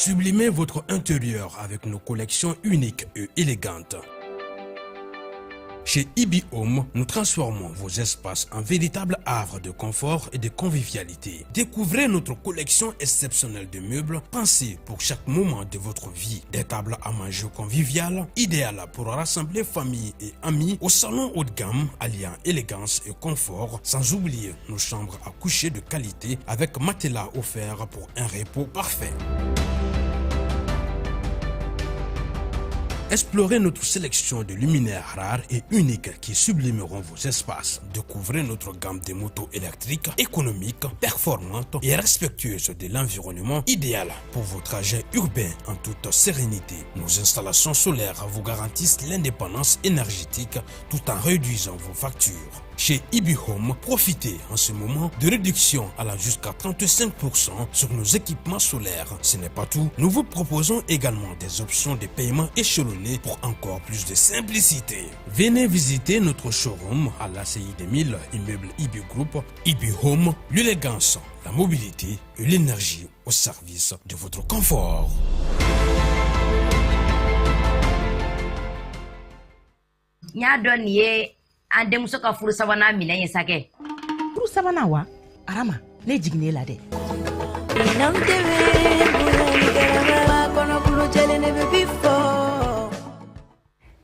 Sublimez votre intérieur avec nos collections uniques et élégantes. Chez Ibi Home, nous transformons vos espaces en véritables havres de confort et de convivialité. Découvrez notre collection exceptionnelle de meubles pensés pour chaque moment de votre vie. Des tables à manger conviviales, idéales pour rassembler famille et amis au salon haut de gamme, alliant élégance et confort, sans oublier nos chambres à coucher de qualité avec matelas offert pour un repos parfait. Explorez notre sélection de luminaires rares et uniques qui sublimeront vos espaces. Découvrez notre gamme de motos électriques, économiques, performantes et respectueuses de l'environnement, idéal pour vos trajets urbains en toute sérénité. Nos installations solaires vous garantissent l'indépendance énergétique tout en réduisant vos factures. Chez Ibi Home, profitez en ce moment de réductions allant jusqu'à 35% sur nos équipements solaires. Ce n'est pas tout, nous vous proposons également des options de paiement échelonnées pour encore plus de simplicité. Venez visiter notre showroom à l'ACI 2000, immeuble Ibi Group. Ibi Home, l'élégance, la mobilité et l'énergie au service de votre confort. N y'a dɔn nin ye an denmuso ka furu sabanan minɛ ye sa kɛ. Furu sabanan wa? Arama, ne jiginnen la dɛ. N'an tɛ bonya ni karama kɔnɔkulu jɛlen de bɛ bi fɔ.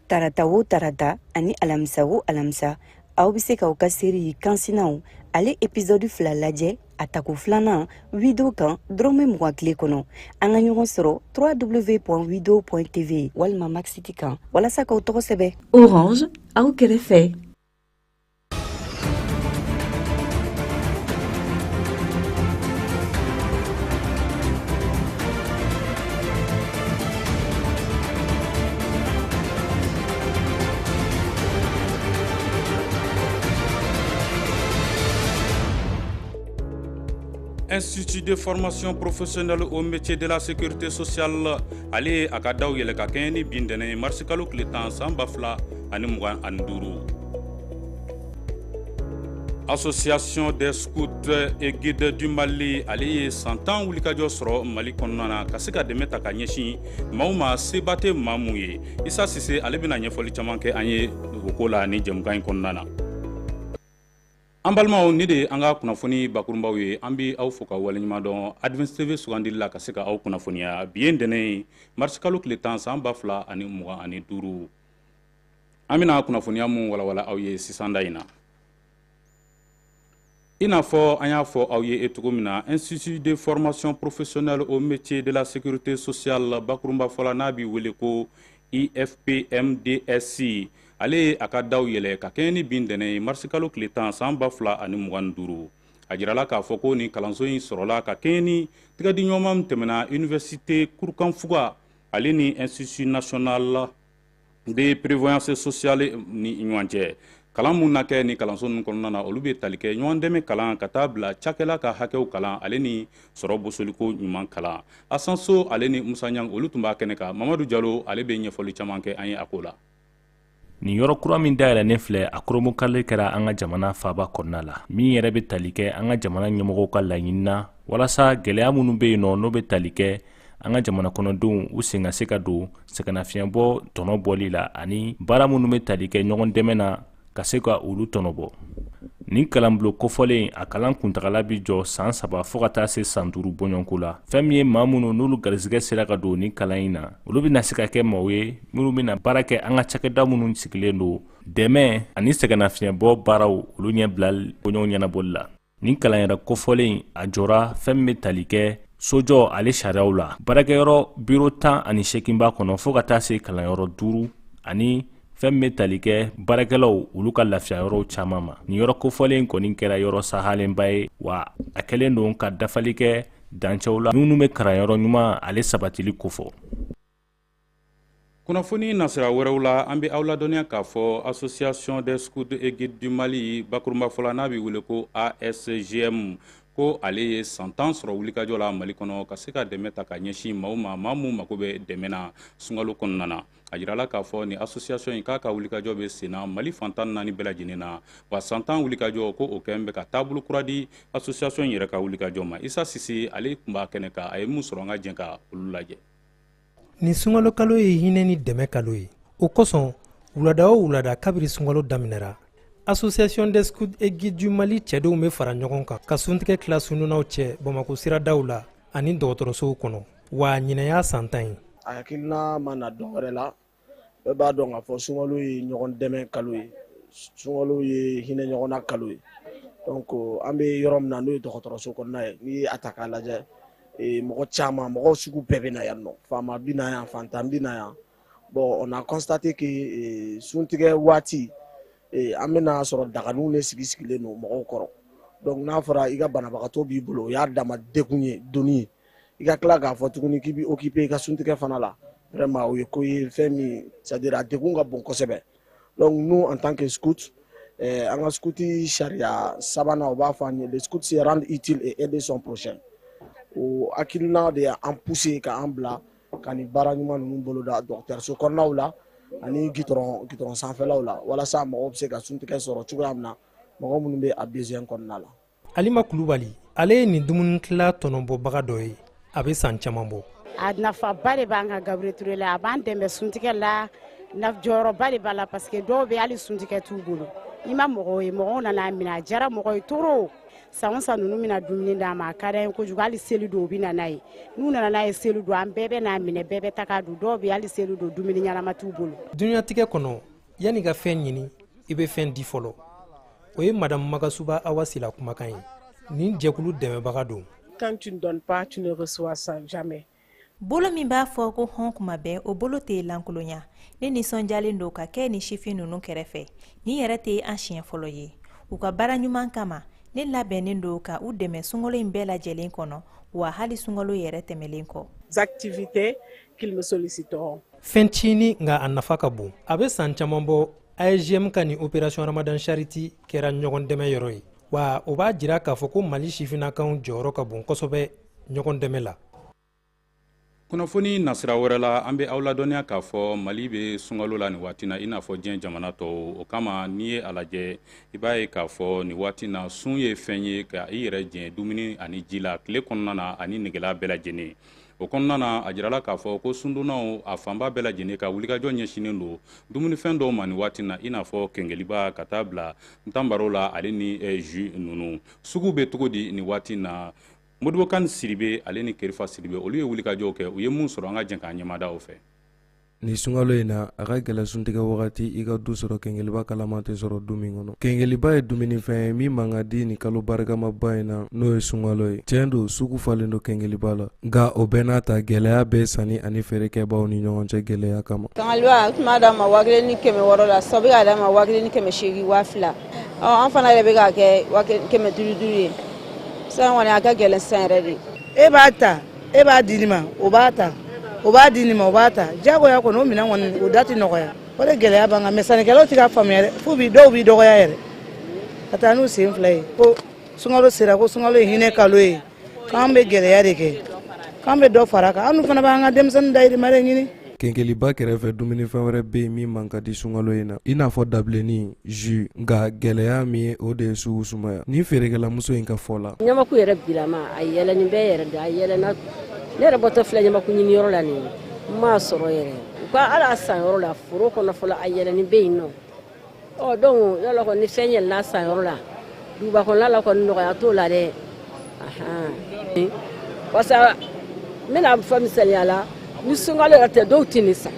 Tarata o tarata ani alamisa o alamisa, aw bɛ se k'aw ka série Kansinaw ale épisode 2 lajɛ a tako filanan wido kan dɔrɔmɛ 20 tile kɔnɔ. An ka ɲɔgɔn sɔrɔ www.wido.tv walima Maxit kan walasa k'aw tɔgɔ sɛbɛn. Orange, aw kɛrɛfɛ. Institut de formation professionnelle au métier de la sécurité sociale, ale ye a ka daw yɛlɛ ka kɛɲɛ ni bi ntɛnɛn ye, marisi kalo tile 10 san 2025. Association des scouts et guides du Mali, ale ye san 10 wulikajɔ sɔrɔ Mali kɔnɔna na ka se ka dɛmɛ ta ka ɲɛsin maaw ma seba tɛ maa mun ye. Isa Sise, ale bɛna ɲɛfɔli caman kɛ an ye o ko la ni jɛmukan in kɔnɔna na. An balimaw, ni de ye an ka kunnafoni bakurunbaw ye. An bɛ aw fo ka waleɲuman dɔn Advance TV sugandili la ka se ka aw kunnafoniya. Bi ye ntɛnɛn ye, marisi kalo tile 10 san 2025. An bɛna kunnafoniya mun walawala aw ye sisan da in na, i n'a fɔ an y'a fɔ aw ye cogo min na, Institut de formation professionnelle au métier de la sécurité sociale, bakurunba fɔla n'a b'i wele ko IFPMDSC, ale ye a ka daw yɛlɛ ka kɛɲɛ ni bi ntɛnɛn ye, marisi kalo tile 10 san 2025. A jirala k'a fɔ ko nin kalanso in sɔrɔla ka kɛɲɛ ni tigɛdiɲɔgɔnma min tɛmɛna université Kurukanfuga ale ni Institut national de prévoyance sociale ni ɲɔgɔn cɛ. Kalan mun na kɛ ni kalanso ninnu kɔnɔna na, olu bɛ tali kɛ ɲɔgɔn dɛmɛ kalan ka taa bila cakɛla ka hakɛw kalan ale ni sɔrɔ bosoliko ɲuman kalan. Asanso ale ni Musa Ɲang, olu tun b'a kɛnɛ kan. Mamadu Jalo, ale bɛ ɲɛfɔli caman kɛ an ye a ko la. Nin yɔrɔ kura min dayɛlɛnnen filɛ, a kurunbonkari kɛra an ka jamana faaba kɔnɔna la, min yɛrɛ bɛ tali kɛ an ka jamana ɲɛmɔgɔw ka laɲini na walasa gɛlɛya minnu bɛ yen nɔ, n'o bɛ tali kɛ an ka jamana kɔnɔdenw u sen ka se ka don sɛgɛnnafiɲɛbɔ tɔnɔ bɔli la ani baara minnu bɛ tali kɛ ɲɔgɔn dɛmɛ na ka se ka olu tɔnɔ bɔ. Nin kalanbulon kofɔlen, a kalan kuntagala bɛ jɔ san 3 fo ka taa se san 5 bɔɲɔgɔnko la. Fɛn min ye maa minnu n'olu garisɛgɛ sera ka don nin kalan in na, olu bɛna se ka kɛ maaw ye minnu bɛna baara kɛ an ka cakɛda minnu sigilen don dɛmɛ ani sɛgɛnnafiɲɛbɔ baaraw olu ɲɛ bila bɔɲɔgɔn ɲɛnabɔli la. Nin kalanyɔrɔ kofɔlen, a jɔra fɛn min bɛ tali kɛ sojɔ ale sariyaw la, baarakɛyɔrɔ biro 18 b'a kɔnɔ fo ka taa se kalanyɔrɔ 5 ani fɛn min bɛ tali kɛ baarakɛlaw olu ka lafiya yɔrɔw caman ma. Nin yɔrɔ kofɔlen kɔni kɛra yɔrɔ sahalenba ye, wa a kɛlen don ka dafali kɛ dancɛw la minnu bɛ kalanyɔrɔ ɲuman ale sabatili kofɔ. Kunnafoni nasira wɛrɛw la, an bɛ aw ladɔnniya k'a fɔ Association des scouts et guides du Mali, bakurunba fɔla n'a bɛ wele ko ASGM, Ko ale ye san 10 sɔrɔ wulikajɔ la Mali kɔnɔ ka se ka dɛmɛ ta ka ɲɛsin maaw ma, maa minnu mako bɛ dɛmɛ na sunkalo kɔnɔna na. A jirala k'a fɔ ni association in k'a ka wulikajɔ bɛ sen na Mali fan 14 bɛɛ lajɛlen na, wa san 10 wulikajɔ ko o kɛn bɛ ka taabolo kura di association in yɛrɛ ka wulikajɔ ma. Isa Sise, ale tun b'a kɛnɛ kan, a ye mun sɔrɔ, an ka jɛ ka olu lajɛ. Nin sunkalo kalo ye hinɛ ni dɛmɛ kalo ye. O kosɔn, wulada o wulada kabiri sunkalo daminɛra, Association des Scouts et Guides du Mali cɛdenw bɛ fara ɲɔgɔn kan ka suntigɛ tila sundonnaw cɛ Bamakɔ siradaw la ani dɔgɔtɔrɔsow kɔnɔ. Wa ɲinɛ y'a san 10 ye. A hakilina ma na dɔn wɛrɛ la. Bɛɛ b'a dɔn k'a fɔ sunkalo ye ɲɔgɔn dɛmɛ kalo ye, sunkalo ye hinɛ ɲɔgɔnna kalo ye. Donc an bɛ yɔrɔ min na, n'o ye dɔgɔtɔrɔso kɔnɔna ye, n'i ye a ta k'a lajɛ, mɔgɔ caman, mɔgɔw sugu bɛɛ bɛ na yan nɔ. Faama bɛ na yan, fantan bɛ na yan. Bon, on a constaté que suntigɛ waati, an bɛna sɔrɔ daganinw de sigi sigilen don mɔgɔw kɔrɔ. Donc n'a fɔra i ka banabagatɔ b'i bolo, o y'a dama degun ye, doni ye. I ka tila k'a fɔ tuguni k'i b'i occuper i ka suntigɛ fana la, vraiment o ye ko ye, fɛn min, c'est à dire a degun ka bon kosɛbɛ. Donc nous, en tant que scout, an ka scout sariya sabanan, o b'a fɔ an ye: le scout se rendre utile et aider son prochain. O hakilina de y'an pousser k'an bila ka nin baara ɲuman ninnu boloda dɔgɔtɔrɔso kɔnɔnaw la ani gitɔrɔn sanfɛlaw la, walasa mɔgɔw bɛ se ka suntigɛ sɔrɔ cogoya min na, mɔgɔ minnu bɛ a besoin kɔnɔna la. Alima Kulubali, ale ye nin dumuni tila tɔnɔbɔbaga dɔ ye, a bɛ san caman bɔ. A nafaba de b'an ka Gabriel Touré la. A b'an dɛmɛ suntigɛ la, jɔyɔrɔba de b'a la, parce que dɔw bɛ, hali suntigɛ t'u bolo. I ma mɔgɔw ye, mɔgɔw nana minɛ, a diyara mɔgɔ ye trop. San o san, ninnu bɛna dumuni d'an ma, a ka d'an ye kojugu. Hali seli don, u bɛ na n'a ye. N'u nana n'a ye seli don, an bɛɛ bɛ n'a minɛ, bɛɛ bɛ taga dun. Dɔw bɛ, hali seli don, dumuni ɲɛnama t'u bolo. Duniɲatigɛ kɔnɔ, yanni ka fɛn ɲini, i bɛ fɛn di fɔlɔ. O ye Madame Magasuba Awasila kumakan ye. Nin jɛkulu dɛmɛbaga don. Quand tu ne donnes pas, tu ne reçois ça jamais. Bolo min b'a fɔ ko hɔn kuma bɛɛ, o bolo tɛ lankolonya. Ne nisɔndiyalen don ka kɛ ni sifin ninnu kɛrɛfɛ. Nin yɛrɛ tɛ an siɲɛ fɔlɔ ye. U ka baara ɲuman kama, ne labɛnnen don ka u dɛmɛ sunkalo in bɛɛ lajɛlen kɔnɔ, wa hali sunkalo yɛrɛ tɛmɛlen kɔ. Activités qu'ils me solliciteront. Fɛn cini, nka a nafa ka bon. A bɛ san caman bɔ, ASGM ka nin Opération Ramadan Charity kɛra ɲɔgɔn dɛmɛ yɔrɔ ye. Wa o b'a jira k'a fɔ ko Mali sifinnakaw jɔyɔrɔ ka bon kosɛbɛ ɲɔgɔn dɛmɛ la. Kunnafoni nasira wɛrɛ la, an bɛ aw ladɔnniya k'a fɔ Mali bɛ sunkalo la nin waati na, i n'a fɔ diɲɛ jamana tɔw. O kama, n'i ye a lajɛ, i b'a ye k'a fɔ nin waati na, sun ye fɛn ye ka i yɛrɛ jɛn dumuni ani ji la tile kɔnɔna na ani negela bɛɛ lajɛlen. O kɔnɔna na, a jirala k'a fɔ ko sundonnaw a fanba bɛɛ lajɛlen ka wulikajɔ ɲɛsinnen don dumunifɛn dɔw ma nin waati na, i n'a fɔ kɛnkɛliba ka taa bila ntanbaro la, ale ni jus ninnu. Sugu bɛ cogo di nin waati na? Modibo Kane Sidibe, ale ni Kerifa Sidibe, olu ye wulikajɔw kɛ. U ye mun sɔrɔ, an ka jɛ k'an ɲɛmada o fɛ. Nin sunkalo in na, a ka gɛlɛ suntigɛ wagati i ka du sɔrɔ kɛnkɛliba kalama tɛ sɔrɔ du min kɔnɔ. Kɛnkɛliba ye dumunifɛn ye min man ka di nin kalo barikamaba in na, n'o ye sunkalo ye. Tiɲɛ don, sugu falen don kɛnkɛliba la, nka o bɛɛ n'a ta, gɛlɛya bɛ sanni ani feerekɛbaw ni ɲɔgɔn cɛ, gɛlɛya kama. Kɛnkɛliba, u tun b'a d'an ma 1600 la, sisan u bɛ k'a d'an ma 1800, 2000. Ɔ, an fana yɛrɛ bɛ k'a kɛ 500 5 ye. Sisan kɔni, a ka gɛlɛn sisan yɛrɛ de. E b'a ta, e b'a di nin ma, o b'a ta, o b'a di nin ma, o b'a ta. Diyagoya kɔni, o minɛn kɔni, o da tɛ nɔgɔya. O de gɛlɛya b'an kan, mais sannikɛlaw tɛ k'a faamuya dɛ. F'u bi dɔw b'i dɔgɔya yɛrɛ ka taa n'u sen fila ye ko sunkalo sera, ko sunkalo ye hinɛ kalo ye, k'an bɛ gɛlɛya de kɛ, k'an bɛ dɔ fara a kan. An dun fana b'an ka denmisɛnnin dayirimɛ de ɲini. Kɛnkɛliba kɛrɛfɛ, dumunifɛn wɛrɛ bɛ yen min man ka di sunkalo in na, i n'a fɔ dabilenni, jus. Nka gɛlɛya min ye, o de ye sugu sumaya, ni feerekɛlamuso in ka fɔ la. Ɲamaku yɛrɛ bilama, a yɛlɛnin bɛɛ yɛrɛ de, a yɛlɛnna. Ne yɛrɛ bɔtɔ filɛ ɲamaku ɲiniyɔrɔ la nin ye, n m'a sɔrɔ yɛrɛ. U ka ala san yɔrɔ la, foro kɔnɔ fɔlɔ, a yɛlɛnin bɛ yen nɔ. Ɔ donc, yala kɔni, ni fɛn yɛlɛnna san yɔrɔ la, duguba kɔnɔna la kɔni, nɔgɔya t'o la dɛ. Parce que n bɛna fɔ misaliya la, ni sunkalo yɛrɛ tɛ, dɔw tɛ nin san.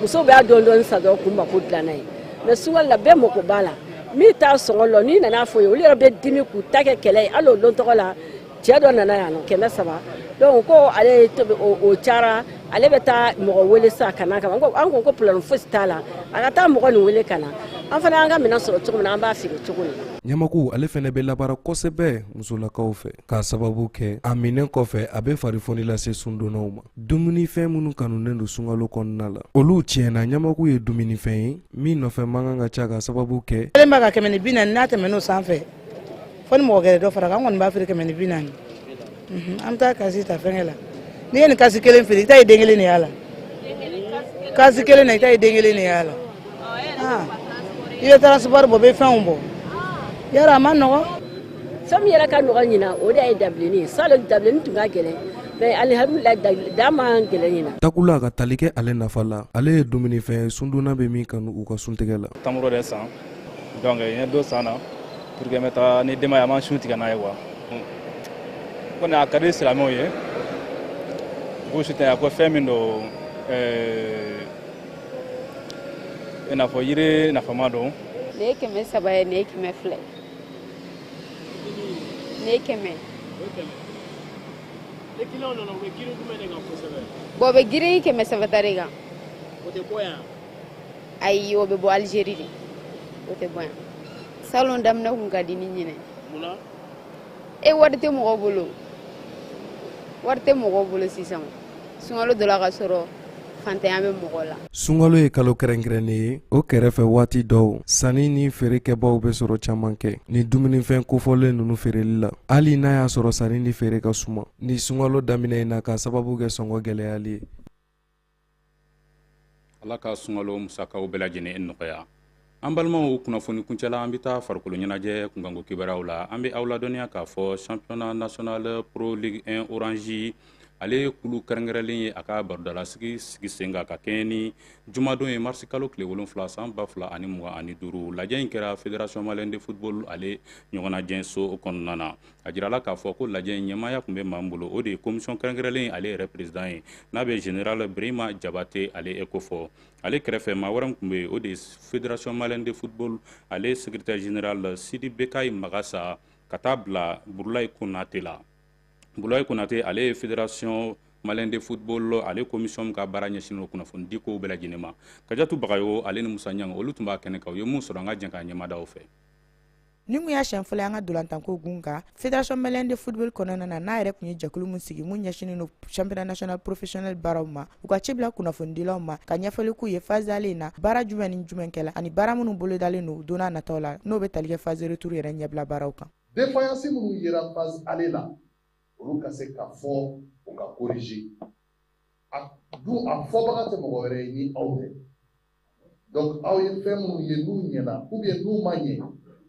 Musow b'a dɔɔni dɔɔni san dɔrɔn k'u mako dilan n'a ye. Mais sunkalo la, bɛɛ mako b'a la. Min t'a sɔngɔ lɔ, n'i nana fɔ ye, olu yɛrɛ bɛ dimi k'u ta kɛ kɛlɛ ye. Hali o don tɔgɔ la, cɛ dɔ nana yan nɔ, 300. Donc ko ale ye tobi, o cayara, ale bɛ taa mɔgɔ wele sa ka na kama. An ko ko problème fosi t'a la, a ka taa mɔgɔ nin wele ka na. An fana y'an ka minɛn sɔrɔ cogo min na, an b'a feere cogo min. Ɲamaku, ale fɛnɛ bɛ labaara kosɛbɛ musolakaw fɛ, k'a sababu kɛ a minɛn kɔfɛ, a bɛ farifoni lase sundonnaw ma. Dumunifɛn minnu kanunen don sunkalo kɔnɔna la, olu tiɲɛna, ɲamaku ye dumunifɛn ye min nɔfɛ man kan ka ca, ka sababu kɛ Kelen b'a ka 140, n'a tɛmɛn'o sanfɛ, Fo ni mɔgɔ gɛrɛ dɔ fara kan, an kɔni b'a feere 140. An bɛ taa kasi ta fɛnkɛ la. N'i ye nin kasi kelen feere, i ta ye den kelen de y'a la. Kasi kelen na, i ta ye den kelen de y'a la. I bɛ transport bɔ, i bɛ fɛnw bɔ. Yarɔ a ma nɔgɔn. Fɛn min yɛrɛ ka nɔgɔn ɲinan, o de ye dabilenni ye. Salon dabilenni tun ka gɛlɛn, mais alihamudulilayi, da man gɛlɛn ɲinan. Takula ka tali kɛ ale nafa la, ale ye dumunifɛn ye sundonna bɛ min kanu u ka suntigɛ la. Tamaro de san, donc n ye dɔ san na pour que n bɛ taga ni denbaya an b'an sun tigɛ n'a ye quoi. Kɔni a ka di silamɛw ye, u k'u soutenir ko fɛn min don, i n'a fɔ yiri nafama don. Nin ye 300 ye, nin ye 200 ye. Nin ye 100. Ni client nana, u bɛ girin jumɛn de kan kosɛbɛ? Bon, u bɛ girin 300 ta de kan. O tɛ bɔ yan? Ayi, o bɛ bɔ Algérie de, o tɛ bɔ yan. Salon daminɛ kun ka di ni ɲinɛ. Munna? E, wari tɛ mɔgɔ bolo, wari tɛ mɔgɔ bolo sisan. Sunkalo dɔ la ka sɔrɔ fantanya bɛ mɔgɔ la. Sunkalo ye kalo kɛrɛnkɛrɛnnen ye. O kɛrɛfɛ, waati dɔw sanni ni feerekɛbaw bɛ sɔrɔ caman kɛ ni dumunifɛn kofɔlen ninnu feereli la, hali n'a y'a sɔrɔ sanni ni feere ka suma ni sunkalo daminɛ in na, k'a sababu kɛ sɔngɔ gɛlɛyali ye. Ala ka sunkalo musakaw bɛɛ lajɛlen nɔgɔya. An balimaw, kunnafoni kuncɛla, an bɛ taa farikolo ɲɛnajɛ kunkanko kibaruyaw la. An bɛ aw ladɔnniya k'a fɔ championnat national pro ligue 1 orange, ale kulu kɛrɛnkɛrɛnlen ye a ka barodalasigi sigi sen kan ka kɛɲɛ ni jumadon ye, marisi kalo tile 7 san 2025. Lajɛ in kɛra Fédération malienne de football ale ɲɔgɔnnajɛso kɔnɔna na. A jirala k'a fɔ ko lajɛ in ɲɛmaaya tun bɛ maa min bolo, o de ye commission kɛrɛnkɛrɛnlen ale yɛrɛ président ye, n'a bɛ général Birima Jabate ale ko fɔ. Ale kɛrɛfɛ, maa wɛrɛ min tun bɛ yen, o de ye Fédération malienne de football ale secrétaire général Sidi Bekayi Magasa, ka taa bila Burulayi Konate la. Burulayi Konate, ale ye Fédération malienne de football ale commission ka baara ɲɛsinnen don kunnafoni di kow bɛɛ lajɛlen ma. Kajatu Bagayo ale ni Musa Ɲang, olu tun b'a kɛnɛ kan. U ye mun sɔrɔ, an ka jɛ k'a ɲɛmada o fɛ. Ni kun y'a siɲɛ fɔlɔ ye an ka dolantanko gun kan Fédération malienne de football kɔnɔna na, n'a yɛrɛ tun ye jɛkulu min sigi mun ɲɛsinnen don championnat national professionnel baaraw ma, u ka ci bila kunnafonidilaw ma ka ɲɛfɔli k'u ye phase aller in na, baara jumɛn ni jumɛn kɛla ani baara minnu bolodalen don don n'a nataw la, n'o bɛ tali kɛ phase retour yɛrɛ ɲɛbila baaraw kan. Défaillance minnu yera phase aller la, olu ka se ka fɔ, o ka corriger. A dun, a fɔbaga tɛ mɔgɔ wɛrɛ ye ni aw tɛ. Donc aw ye fɛn minnu ye n'u ɲɛna ou bien n'u ma ɲɛ,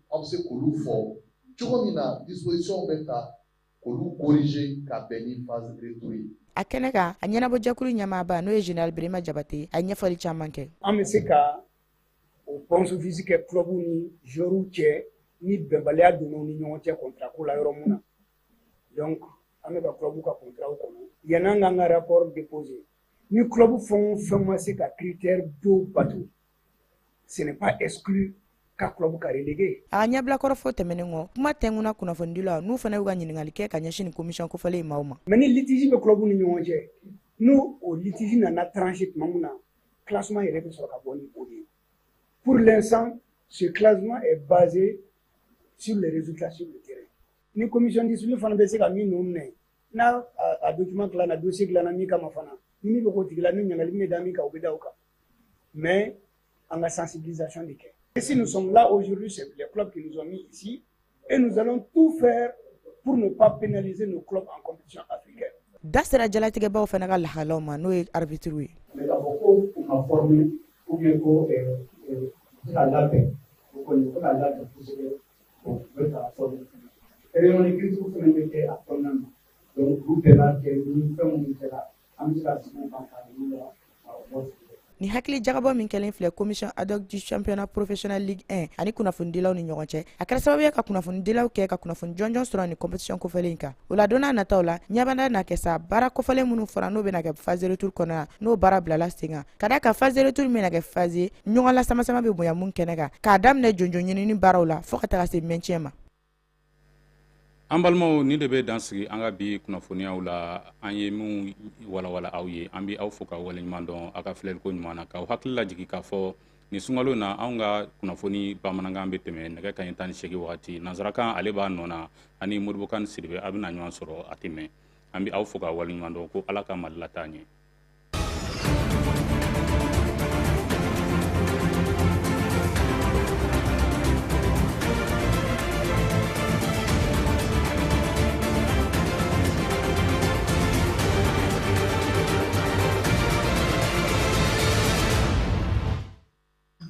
aw bɛ se k'olu fɔ cogo min na disposition bɛ ta k'olu corriger ka bɛn ni phase retour ye. A kɛnɛ kan, a ɲɛnabɔjɛkulu ɲɛmaaba, n'o ye général Birima Jabate, a ye ɲɛfɔli caman kɛ. An bɛ se ka o pont office kɛ club ni joueurs cɛ ni bɛnbaliya donna u ni ɲɔgɔn cɛ contrat ko la yɔrɔ mun na. Donc an bɛ ka club ka contrat kɔnɔ, yann'an k'an ka rapport déposer, ni club fɛn o fɛn ma se ka critère dɔw bato, ce n'est pas exclu ka club ka relégué. A ka ɲɛbilakɔrɔfɔ tɛmɛnen kɔ, kuma tɛnkunna kunnafonidilaw, n'u fana y'u ka ɲininkali kɛ ka ɲɛsin nin commission kofɔlen in maaw ma. Mais ni litige bɛ club ni ɲɔgɔn cɛ, n'o o litige nana trancher tuma min na, classement yɛrɛ bɛ sɔrɔ ka bɔ ni o de ye. Pour l'instant, ce classement est basé sur les résultats sur le terrain. Ni commission discipline fana bɛ se ka min ninnu minɛ, n'a a document dilanna, dossier dilanna min kama fana, ni min bɛ k'o tigi la, ni ɲangali min bɛ da min kan, o bɛ da o kan. Mais an ka sensibilisation de kɛ. Et si nous sommes là aujourd'hui, c'est les clubs qui nous ont mis ici et nous allons tout faire pour ne pas pénaliser nos clubs en compétition africaine. Da sera jalatigɛbaw fana ka lahalaw ma, n'o ye arbitre ye. Mais k'a fɔ ko u ma former ou bien ko u tɛ ka labɛn, o kɔni u bɛ ka labɛn kosɛbɛ. Bon, u bɛ ka former fana. Réunion de critique fana bɛ kɛ a kɔnɔna na. Donc olu bɛɛ b'a kɛ ni fɛn minnu kɛra, an bɛ se ka sigi o kan k'a yir'u la ka bɔ. Ni hakili jagabɔ min kɛlen filɛ commission ad hoc du championnat professionnel ligue 1 ani kunnafonidilaw ni ɲɔgɔn cɛ, a kɛra sababu ye ka kunnafonidilaw kɛ ka kunnafoni jɔnjɔn sɔrɔ ni compétition kofɔlen in kan. O la, don n'a nataw la, ɲɛbanda na kɛ sa baara kofɔlen minnu fɔra, n'o bɛna kɛ phase retour kɔnɔ na, n'o baara bilala sen kan, ka da ka phase retour min bɛna kɛ phase ɲɔgɔn la sama-sama bɛ bonya mun kɛnɛ kan, k'a daminɛ jɔnjɔn ɲinini baaraw la fɔɔ ka taga se maintien ma. An balimaw, nin de bɛ dan sigi an ka bi kunnafoniyaw la, an ye minnu walawala aw ye. An bɛ aw fo ka waleɲuman dɔn aw ka filɛliko ɲuman na, k'aw hakili lajigin k'a fɔ nin sunkalo na, anw ka kunnafoni bamanankan bɛ tɛmɛ nɛgɛ kanɲɛ 18 wagati. Nansarakan, ale b'a nɔ na ani Modibo Sidibe, a bɛna ɲɔgɔn sɔrɔ a tɛ mɛn. An bɛ aw fo ka waleɲuman dɔn ko Ala ka Mali lataa ɲɛ.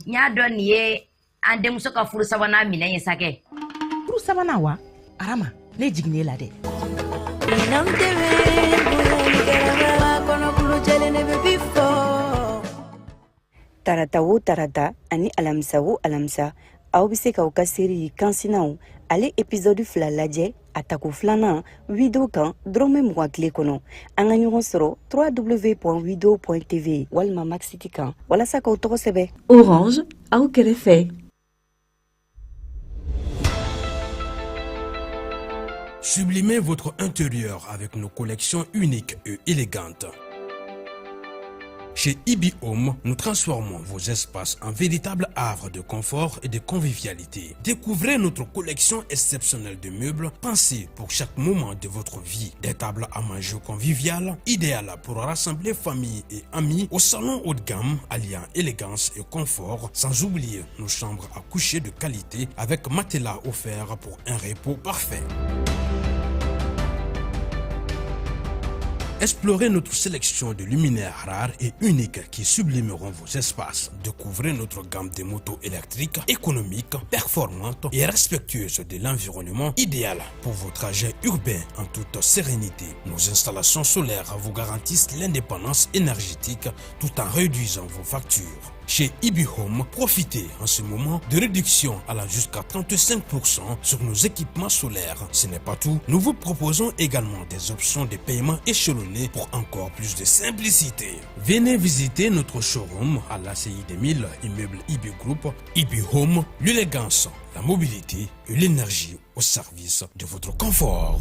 N y'a dɔn nin ye an denmuso ka furu sabanan minɛn ye sa kɛ. Furu sabanan wa? Arama, ne jiginn'e la dɛ. Tarata o tarata ani alamisa o alamisa, aw bɛ se k'aw ka seri Kansinaw, ale épisode 2 lajɛ a tako filanan wido kan dɔrɔmɛ 20 tile kɔnɔ. An ka ɲɔgɔn sɔrɔ www.wido.tv walima Maxit kan walasa k'aw tɔgɔ sɛbɛn. Orange, aw kɛrɛfɛ. Sublimez votre intérieur avec nos collections uniques et élégantes. Chez Ibi Home, nous transformons vos espaces en véritables havres de confort et de convivialité. Découvrez notre collection exceptionnelle de meubles pensés pour chaque moment de votre vie. Des tables à manger conviviales, idéales pour rassembler famille et amis au salon haut de gamme, alliant élégance et confort, sans oublier nos chambres à coucher de qualité avec matelas offert pour un repos parfait. Explorez notre sélection de luminaires rares et uniques qui sublimeront vos espaces. Découvrez notre gamme de motos électriques économiques, performantes et respectueuses de l'environnement, idéal pour vos trajets urbains en toute sérénité. Nos installations solaires vous garantissent l'indépendance énergétique tout en réduisant vos factures. Chez Ibi Home, profitez en ce moment de réductions allant jusqu'à 35% sur nos équipements solaires. Ce n'est pas tout, nous vous proposons également des options de paiement échelonnées pour encore plus de simplicité. Venez visiter notre showroom à l'ACI 2000, immeuble Ibi Group. Ibi Home, l'élégance, la mobilité et l'énergie au service de votre confort.